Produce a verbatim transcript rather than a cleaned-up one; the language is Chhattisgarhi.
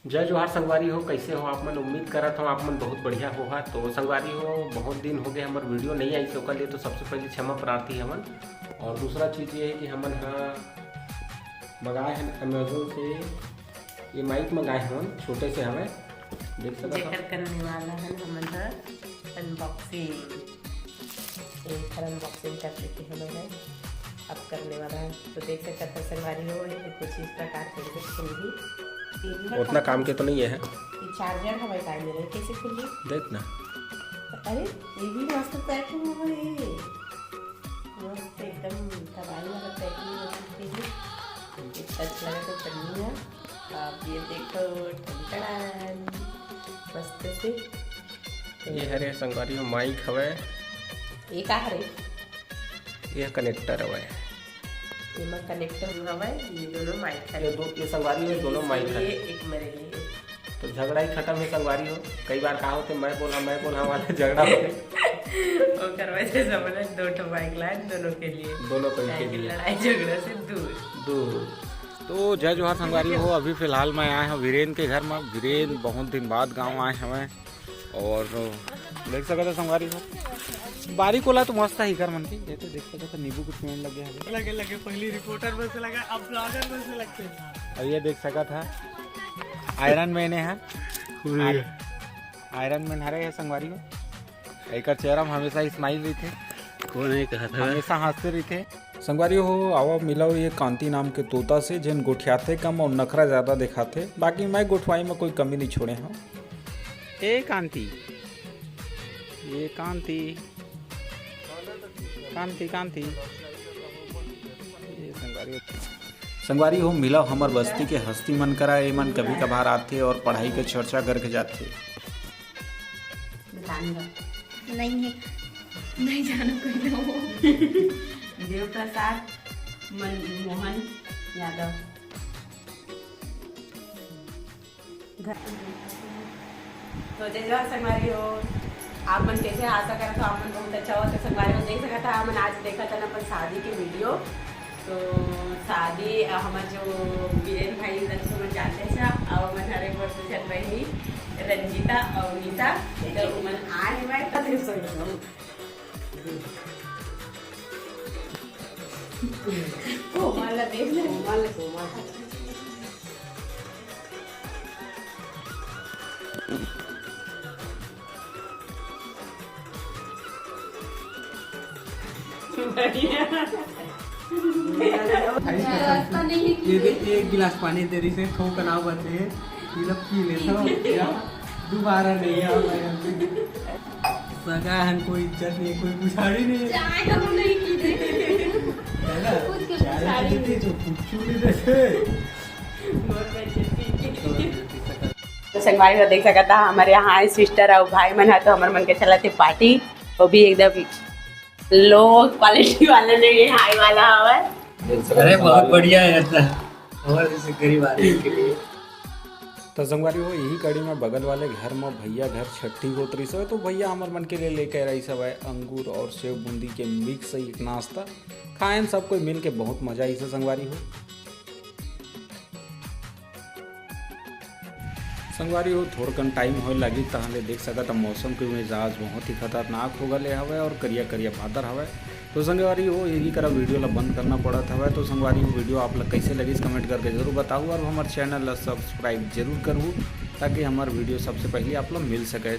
जय जोहार संगवारी हो, कैसे हो आप मन? उम्मीद करत हूँ आप मन बहुत बढ़िया होहा। तो संगवारी हो, बहुत दिन हो गए हमर वीडियो नहीं आई, तो ओकर लिए तो सबसे पहले क्षमा प्रार्थी हमन। और दूसरा चीज़ ये है कि हमन हा मंगाए हन अमेजोन से, ये माइक मंगाए हन, छोटे से हवे, देख सकत हो। जेकर करने वाला हन हमन हा अनबॉक्सिंग। एक बार अनबॉक्सिंग कर लेते हैं लोग, अब करने वाला है। तो देख सकत हो संगवारी हो, ये कुछ इस प्रकार के कुछ खुलही। उतना काम के तो नहीं है। ये चार्जर हमारे काय मेरे कैसे खुलही? देख ना। अरे, ये भी मस्त पैकिंग हो गई, मस्त एकदम तबाही वाला पैकिंग हो चुकी है। इतना अच्छा लगा तो पन्नी है। आप ये देखो, टन टन, मस्त से। ये हरे संगवारी हो, माइक हवे। ये का हरे? ये कनेक्टर हवे। एमा कनेक्टर हवे, ये दोनों माइक हरे। ये दो, ये संगवारी हो, दोनों माइक हरे। एक मेरे लिए। तो झगड़ा ही खत्म है संगवारी हो। कई बार का होते, मैं बोला, मैं बोला वाला झगड़ा होते। ओकर वजह से हमने दो ठो माइक लाए दोनों के लिए। दोनों के लिए। लड़ाई झगड़ा से दूर। दूर। तो जय जोहार संगवारी हो, अभी फिलहाल मैं आए हूँ वीरेन के घर में। वीरेन बहुत दिन बाद गाँव आए हमें। और देख सकत हो संगवारी हो, बारी कोला तो मस्त है इकर मन की। ये तो देख सकत हो नींबू के पेड़ लगे हवे। लगे, लगे, पहली रिपोर्टर बन से लगा, अब ब्लॉगर बन से लगते हैं। और ये देख सकत है आयरन मैन है। आयरन मैन हरे है संगवारी हो। एकर चेहरा में हमेशा स्माइल रहिथे। कौन है कहा था? हमेशा हंसते रहिथे। संगवारी हो, आवा मिलव ये कांति नाम के तोता से, जेन गोठियाथे कम और नखरा ज्यादा दिखाथे। बाकी मैं गोठवाई में कोई कमी नहीं छोड़े हूँ। ए कांति, ये कांति, कांति, कांति। ये संगवारी हो। संगवारी हो, मिलव हमर बस्ती के हस्ती मन करा। एमन कभी कभार आथे और पढ़ाई के चर्चा करके जाथे। बताने का। नहीं है। नहीं जानो कोई ना हो। देव प्रसाद मन-, मोहन यादव। घर। तो जय जोहार संगवारी हो, आप मन कैसे? आशा करत हो आप मन बहुत अच्छा हो। तो संगवारी हो, देख सकत हो, हमन आज देखत हन अपन शादी के वीडियो। तो शादी, अ, हमर जो बीरेन भाई रघु सुमन जानते हैं, और मन हरे मोर दू झन बहिनी रंजीता और नीता, तो उमन आए हैं मैं। कोमल ला देख ले। कोमल, कोमल। बढ़िया। रास्ता नहीं है कि ये देख, एक गिलास पानी दे रही से, थोक नाव बचे, ये लोग पी ले तो, दोबारा नहीं आओ। सगा हन कोई इज्जत नहीं, कोई पुछाड़ी नहीं। चाय हम नहीं की थे। है ना? खुद के चाय पुछाड़ी की थी, नहीं। जो कुछ नहीं देते। तो संगवारी हो देख सकता, हमारे यहाँ है सिस्टर और भाई मन है, तो हमारे मन के चला थे पार्टी, वो भी एकदम लो क्वालिटी वाला नहीं है, हाई वाला हवा है। अरे बहुत बढ़िया है यार, हमारे जैसे गरीब आदमी के लिए। तो संगवारी हो, यही कड़ी में बगल वाले घर में भैया घर छठी होत रहिस हवय, तो भैया हमर मन के लिए लेके रहिस हवय अंगूर और सेव बूंदी के मिक्स एक नाश्ता। खाए में सब कोई मिल के बहुत मजा आइस हे संगवारी हो। संगवारी हो, थोड़कन टाइम होए लागी, तहाँ ले देख सकत ह मौसम के मिजाज बहुत ही खतरनाक हो गले हवय और करिया करिया बादर हवय। तो संगवारी हो, यही करा वीडियो ला बंद करना पड़त हवय। तो संगवारी हो, वीडियो आप ला कैसे लगिस, कमेंट करके जरूर बताहू और हमर चैनल ला सब्सक्राइब जरूर करहू, ताकि हमर वीडियो सबसे पहले आप ला मिल सके।